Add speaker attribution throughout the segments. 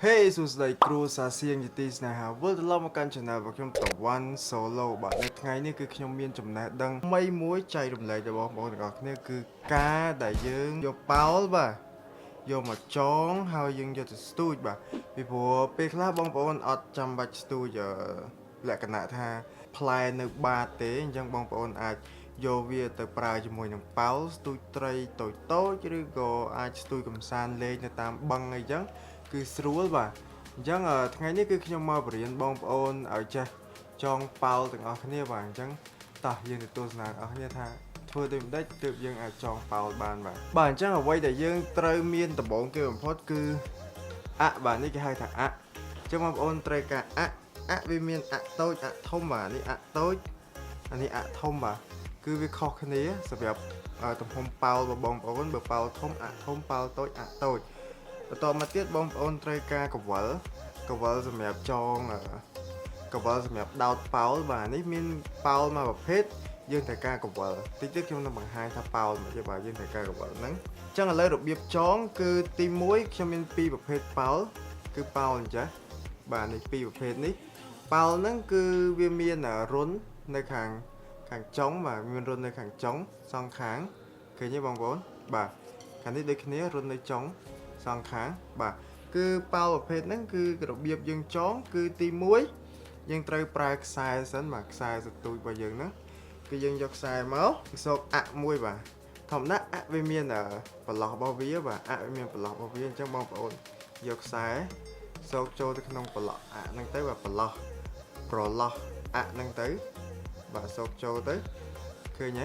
Speaker 1: Hey សួស្តីគ្រួសារសៀងជាទីស្នេហាវិលត្រឡប់មកកាន់ Channel របស់ខ្ញុំតវ៉ាន់ Solo បាទនៅថ្ងៃនេះគឺខ្ញុំមានចំណេះដឹងថ្មីមួយចែករំលែកដល់បងប្អូនទាំងអស់គ្នាគឺការដែលយើងយកប៉ោលបាទយកមកចងហើយយើងយកទៅស្ទូចបាទពីព្រោះពេលខ្លះបងប្អូនអត់ចាំបាច់ស្ទូចលក្ខណៈថាផ្លែនៅបាតទេអញ្ចឹងបងប្អូនអាចយកវាទៅប្រើជាមួយនឹងប៉ោលស្ទូចត្រីតូចតូចឬក៏អាចស្ទូចកំសាន្តលេងនៅតាមបឹងអីចឹងគឺស្រួលបាទអញ្ចឹងថ្ងៃនេះគឺខ្ញុំមកបរៀនបងប្អូនឲ្យចេះចងប៉ោលទាំងអស់គ្នាបាទអញ្ចឹងតោះយើងទៅទស្សនាទាំងអស់គ្នាថាធ្វើដូចម្ដេចទើបយើងអាចចងប៉ោលបានបាទបាទអញ្ចឹងអ្វីដែលយើងត្រូវមានដំបូងគេបំផុតគឺអ័ក្សបាទនេះគេហៅថាអ័ក្សអញ្ចឹងបងប្អូនត្រូវការអ័ក្សអ័ក្សវាមានអ័ក្សតូចអ័ក្សធំបាទនេះអ័ក្សតូចអានេះអ័ក្សធំបាទគឺវាខុសគ្នាសម្រាប់ទំហំប៉ោលរបស់បងប្អូនបើប៉ោលធំអ័ក្សធំប៉ោលតូចអ័ក្សតូចបន្តមកទៀតបងប្អូនត្រូវការកវលកវលសម្រាប់ចងកវលសម្រាប់ដោតប៉ោលបាទនេះមានប៉ោលមួយប្រភេទយើងត្រូវការកវលតិចទៀតខ្ញុំនឹងបង្ហាញថាប៉ោលមកទេបាទយើងត្រូវការកវលហ្នឹងអញ្ចឹងឥឡូវរបៀបចងគឺទី1ខ្ញុំមានពីរប្រភេទប៉ោលគឺប៉ោលអញ្ចេះបាទនេះពីរប្រភេទនេះប៉ោលហ្នឹងគឺវាមានរុននៅខាងខាងចុងបាទមានរុននៅខាងចុងសងខាងឃើញទេបងប្អូនបាទខាងនេះដូចគ្នារុននៅចុងសងខាងបាទគឺប៉ោលប្រភេទហ្នឹងគឺរបៀបយើងចងគឺទី1យើងត្រូវប្រើខ្សែសិនបាទខ្សែសទូចរបស់យើងហ្នឹងគឺយើងយកខ្សែមកសោកអ័ក្សមួយបាទធម្មតាអ័ក្សវាមានប្រឡោះរបស់វាបាទអ័ក្សវាមានប្រឡោះរបស់វាអញ្ចឹងបងប្អូនយកខ្សែសោកចូលទៅក្នុងប្រឡោះអ័ក្សហ្នឹងទៅបាទប្រឡោះប្រឡោះអ័ក្សហ្នឹងទៅបាទសោកចូលទៅឃើញ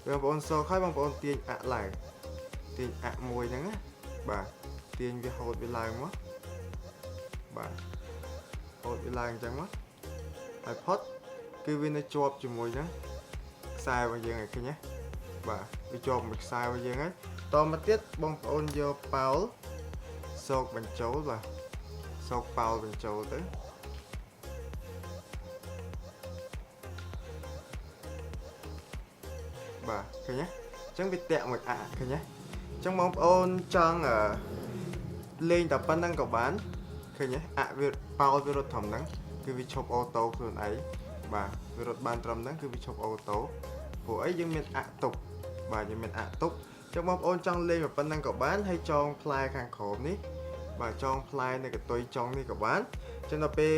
Speaker 1: ទេបងប្អូនសោកហើយបងប្អូនទាញអ័ក្សឡើងទាញអ័ក្សមួយហ្នឹងណាបាទទាញវាហូតវាឡើងមកបាទហូតវាឡើងអញ្ចឹងមកហើយផុតគឺវានៅជាប់ជាមួយហ្នឹងខ្សែរបស់យើងហើយឃើញទេបាទវាជាប់មួយខ្សែរបស់យើងហើយតមកទៀតបងប្អូនយកប៉ោលសោកបញ្ចូលបាទសោកប៉ោលបញ្ចូលទៅបាទឃើញទេអញ្ចឹងវាតាក់មួយអាឃើញទេអញ្ចឹងបងប្អូនចង់លេងតែប៉ុណ្្នឹងក៏បានឃើញទេអាវាប៉ោលវារត់ត្រឹមហ្នឹងគឺវាឈប់ auto ខ្លួនឯងបាទវារត់បានត្រឹមហ្នឹងគឺវាឈប់ auto ព្រោះអីយើងមានអាក់ទុកបាទយើងមានអាក់ទុកអញ្ចឹងបងប្អូនចង់លេងប៉ុណ្្នឹងក៏បានហើយចងផ្លែខាងក្រោមនេះបាទចងផ្លែនៅកតុយចុងនេះក៏បានអញ្ចឹងដល់ពេល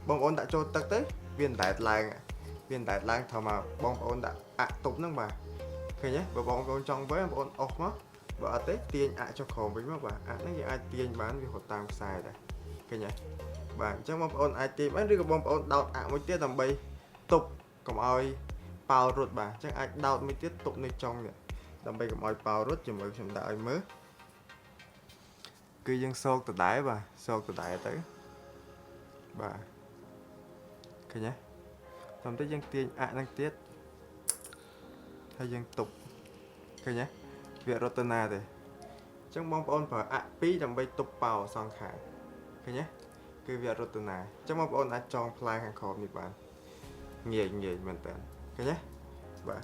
Speaker 1: បងប្អូនដាក់ចូលទឹកទៅវាអណ្ដែតឡើងវាអណ្ដែតឡើងត្រឹមបងប្អូនដាក់អាក់ទុកហ្នឹងបាទឃើញទេបើបងប្អូនចង់វិញបងប្អូនអុសមកបើអត់ទេទាញអាក់ចុះក្រោមវិញមកបាទអាក់ហ្នឹងយើងអាចទាញបានវារត់តាមខ្សែដែរឃើញទេបាទអញ្ចឹងបងប្អូនអាចទាញបានឬក៏បងប្អូនដោតអាក់មួយទៀតដើម្បីទប់កុំឲ្យប៉ោលរត់បាទអញ្ចឹងអាចដោតមួយទៀតទប់នៅចុងនេះដើម្បីកុំឲ្យប៉ោលរត់ជាមួយខ្ញុំដាក់ឲ្យមើលគឺយើងសោកដដែលបាទសោកដដែលទៅបាទឃើញទេតាមទៅយើងទាញអាក់ហ្នឹងទៀតហើយយើងទប់ឃើញទេវារត់ទៅណាទេអញ្ចឹងបងប្អូនប្រើអាក់2ដើម្បីទប់ប៉ោសងខាងឃើញទេគឺវារត់ទៅណាអញ្ចឹងបងប្អូនអាចចងផ្លែខាងក្រោមនេះបានងាយងាយមែនតើឃើញទេបាទ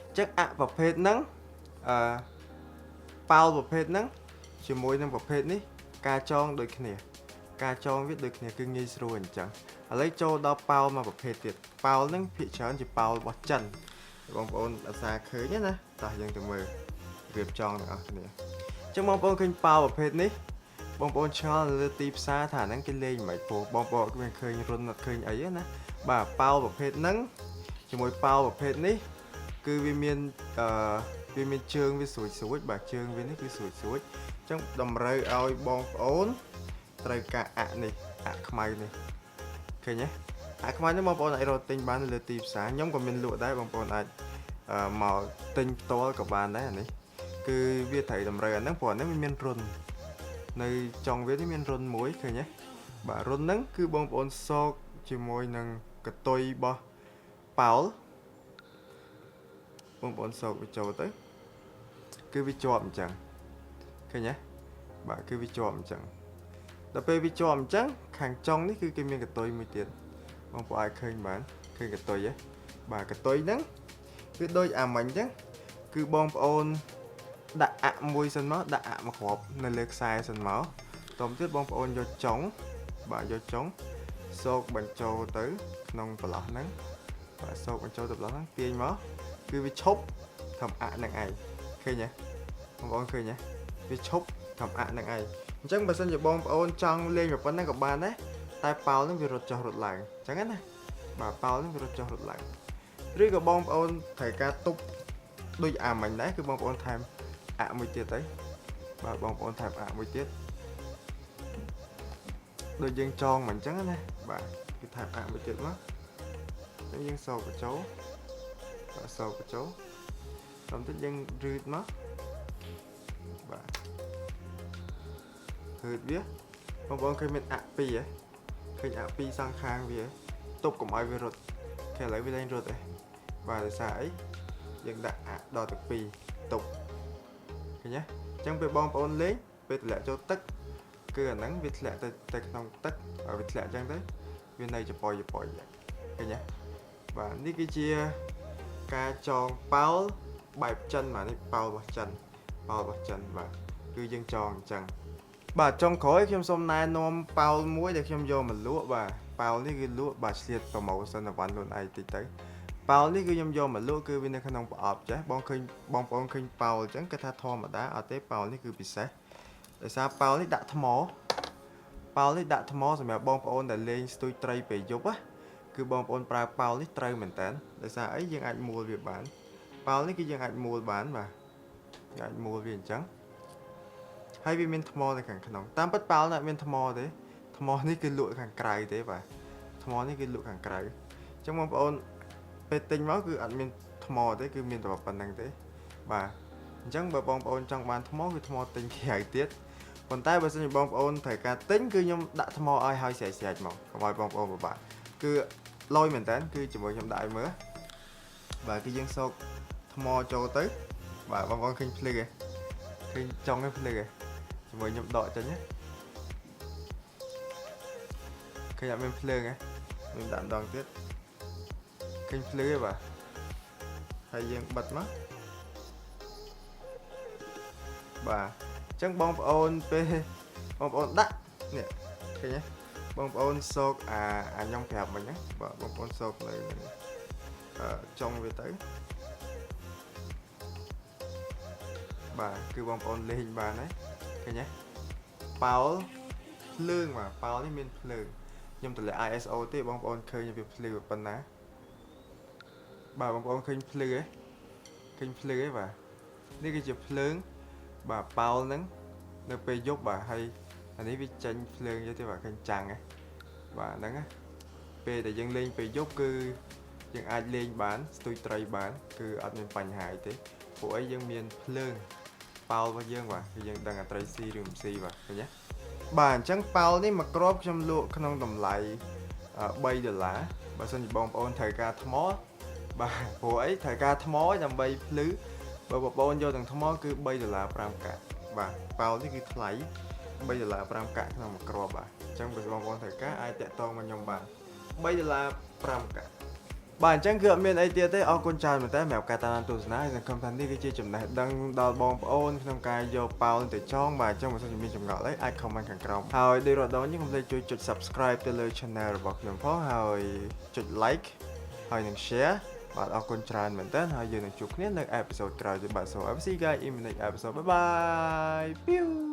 Speaker 1: អញ្ចឹងអាក់ប្រភេទហ្នឹងអឺប៉ោលប្រភេទហ្នឹងជាមួយនឹងប្រភេទនេះការចងដូចគ្នា ការចងវាដូចគ្នាគឺងាយស្រួលអញ្ចឹងឥឡូវចូលដល់ប៉ោលមួយប្រភេទទៀតប៉ោលហ្នឹងភាគច្រើនជាប៉ោលរបស់ចិនបងប្អូនអាសាឃើញណាតោះយើងទៅមើលរៀបចងទាំងអស់គ្នាអញ្ចឹងបងប្អូនឃើញប៉ោលប្រភេទនេះបងប្អូនឆ្ងល់នៅលើទីផ្សារថាហ្នឹងគេលេងមិនព្រោះបងប្អូនគ្មានឃើញរុនអត់ឃើញអីទេណាបាទប៉ោលប្រភេទហ្នឹងជាមួយប៉ោលប្រភេទនេះគឺវាមានអឺវាមានជើងវាស្រួចស្រួចបាទជើងវានេះគឺស្រួចស្រួចអញ្ចឹងតម្រូវឲ្យបងប្អូនត្រូវការអាក់នេះអាក់ខ្មៅនេះឃើញទេអាក់ខ្មៅនេះបងប្អូនអាចរកទិញបាននៅលើទីផ្សារខ្ញុំក៏មានលក់ដែរបងប្អូនអាចមកទិញផ្ទាល់ក៏បានដែរអានេះគឺវាត្រូវតម្រូវអាហ្នឹងព្រោះអាហ្នឹងវាមានរុននៅចុងវានេះមានរុនមួយឃើញទេបាទរុនហ្នឹងគឺបងប្អូនសោកជាមួយនឹងកតុយរបស់ប៉ោលបងប្អូនសោកវាចូលទៅគឺវាជាប់អញ្ចឹងឃើញទេបាទគឺវាជាប់អញ្ចឹងដល់ពេលវាជាប់អញ្ចឹងខាងចុងនេះគឺគេមានកតុយមួយទៀតបងប្អូនអាចឃើញបានឃើញកតុយទេបាទកតុយហ្នឹងគឺដូចអាមិញអញ្ចឹងគឺបងប្អូនដាក់អាក់មួយសិនមកដាក់អាក់មួយគ្រាប់នៅលើខ្សែសិនមក តទៀតបងប្អូនយកចុងបាទយកចុងសោកបញ្ចូលទៅក្នុងប្រឡោះហ្នឹងបាទសោកបញ្ចូលទៅប្រឡោះហ្នឹងទាញមកគឺវាឈប់ធ្វើអាក់ហ្នឹងឯងឃើញទេបងប្អូនឃើញទេវាឈប់ធ្វើអាក់ហ្នឹងឯងអញ្ចឹងបើសិនជាបងប្អូនចង់លេងប៉ុណ្ណឹងក៏បានដែរតែប៉ោលហ្នឹងវារត់ចុះរត់ឡើងអញ្ចឹងណាបាទប៉ោលហ្នឹងវារត់ចុះរត់ឡើងឬក៏បងប្អូនត្រូវការទប់ដូចអាមិញដែរគឺបងប្អូនថែមអាក់មួយទៀតទៅបាទបងប្អូនថែមអាក់មួយទៀតដូចយើងចងមកអញ្ចឹងណាបាទគឺថែមអាក់មួយទៀតមកអញ្ចឹងយើងសោកបញ្ចូលបាទសោកបញ្ចូលតាមទៀតយើងរឺតមកបាទរឺតវាបងប្អូនឃើញមានអាក់ពីរហ៎ឃើញអាក់ពីរសងខាងវាទប់កុំឲ្យវារត់គេឥឡូវវាលែងរត់ទេបាទដោយសារអីយើងដាក់អាក់ដល់ទៅ2ទប់ឃើញទេអញ្ចឹងពេលបងប្អូនលេងពេលទម្លាក់ចូលទឹកគឺអាហ្នឹងវាធ្លាក់ទៅក្នុងទឹកឲ្យវាធ្លាក់អញ្ចឹងទៅវានៅចប៉ុយចប៉ុយឃើញទេបាទនេះគឺជាការចងប៉ោលបែបចិនបាទនេះប៉ោលរបស់ចិនប៉ោលរបស់ចិនបាទគឺយើងចងអញ្ចឹងបាទចុងក្រោយខ្ញុំសូមណែនាំប៉ោលមួយដែលខ្ញុំយកមកលក់បាទប៉ោលនេះគឺលក់បាទឆ្លៀត promotion អវ៉ាន់ខ្លួនឯងតិចទៅប៉ោលនេះគឺខ្ញុំយកមកលក់គឺវានៅក្នុងប្រអប់ចេះបងឃើញបងប្អូនឃើញប៉ោលអញ្ចឹងគេថាធម្មតាអត់ទេប៉ោលនេះគឺពិសេសដោយសារប៉ោលនេះដាក់ថ្មប៉ោលនេះដាក់ថ្មសម្រាប់បងប្អូនដែលលេងស្ទូចត្រីពេលយប់ណាគឺបងប្អូនប្រើប៉ោលនេះត្រូវមែនតើដោយសារអីយើងអាចមួលវាបានប៉ោលនេះគឺយើងអាចមួលបានបាទយើងអាចមួលវាអញ្ចឹងហើយវាមានថ្មនៅខាងក្នុងតាមពិតប៉ោលនេះអត់មានថ្មទេថ្មនេះគឺលក់ខាងក្រៅទេបាទថ្មនេះគឺលក់ខាងក្រៅអញ្ចឹងបងប្អូនពេលទិញមកគឺអត់មានថ្មទេគឺមានតែប៉ុណ្្នឹងទេបាទអញ្ចឹងបើបងប្អូនចង់បានថ្មគឺថ្មទិញក្រៅទៀតប៉ុន្តែបើសិនជាបងប្អូនត្រូវការទិញគឺខ្ញុំដាក់ថ្មឲ្យហើយស្រេចស្រេចមកកុំឲ្យបងប្អូនពិបាកគឺលយមែនតើគឺជាមួយខ្ញុំដាក់ឲ្យមើលបាទគឺយើងសោកថ្មចូលទៅបាទបងប្អូនឃើញភ្លឺទេឃើញចុងឯភ្លឺទេជាមួយខ្ញុំដកចេញណាឃើញអត់មានភ្លើងទេខ្ញុំដាក់ម្ដងទៀតឃើញភ្លឺទេបាទហើយយើងបិទមកបាទអញ្ចឹងបងប្អូនពេលបងប្អូនដាក់នេះឃើញទេបងប្អូនសោកអាអាខ្ញុំប្រាប់មិញណាបាទបងប្អូនសោកនៅអឺចុងវាទៅបាទគឺបងប្អូនលេងបានហើយឃើញទេប៉ោលភ្លើងបាទប៉ោលនេះមានភ្លើងខ្ញុំតម្លាក់ ISO ទេបងប្អូនឃើញវាភ្លឺប៉ុណ្ណាបាទបងប្អូនឃើញភ្លឺទេឃើញភ្លឺទេបាទនេះគឺជាភ្លើងបាទប៉ោលហ្នឹងនៅពេលយប់បាទហើយអានេះវាចេញភ្លើងទៅទេបាទឃើញចាំងហ៎បាទហ្នឹងណាពេលដែលយើងលេងពេលយប់គឺយើងអាចលេងបានស្ទូចត្រីបានគឺអត់មានបញ្ហាអីទេព្រោះអីយើងមានភ្លើងប៉ោលរបស់យើងបាទគឺយើងដឹងអាត្រីស៊ីឬមិនស៊ីបាទឃើញទេបាទអញ្ចឹងប៉ោលនេះមួយគ្រាប់ខ្ញុំលក់ក្នុងតម្លៃ3ដុល្លារបើសិនជាបងប្អូនត្រូវការថ្មបាទព្រោះអីត្រូវការថ្មដើម្បីភ្លឺបើបងប្អូនយកទាំងថ្មគឺ3ដុល្លារ5កាក់បាទប៉ោលនេះគឺថ្លៃ3ដុល្លារ5កាក់ក្នុងមួយគ្រាប់បាទអញ្ចឹងបើបងប្អូនត្រូវការអាចតាក់ទងមកខ្ញុំបាន3ដុល្លារ5កាក់បាទអញ្ចឹងគឺអត់មានអីទៀតទេអរគុណច្រើនមែនតើសម្រាប់ការតាមដានទស្សនាហើយសង្ឃឹមថានេះគឺជាចំណេះដឹងដល់បងប្អូនក្នុងការយកប៉ោលទៅចងបាទអញ្ចឹងបើសិនជាមានចម្ងល់អីអាច comment ខាងក្រោមហើយដោយរដងនេះកុំភ្លេចជួយចុច subscribe ទៅលើ channel របស់ខ្ញុំផងហើយចុច like ហើយនឹង share បាទអរគុណច្រើនមែនតើហើយយើងនឹងជួបគ្នានៅepisode ក្រោយទៀតបាទ So I will see you guys in the next episode. Bye bye. Pew.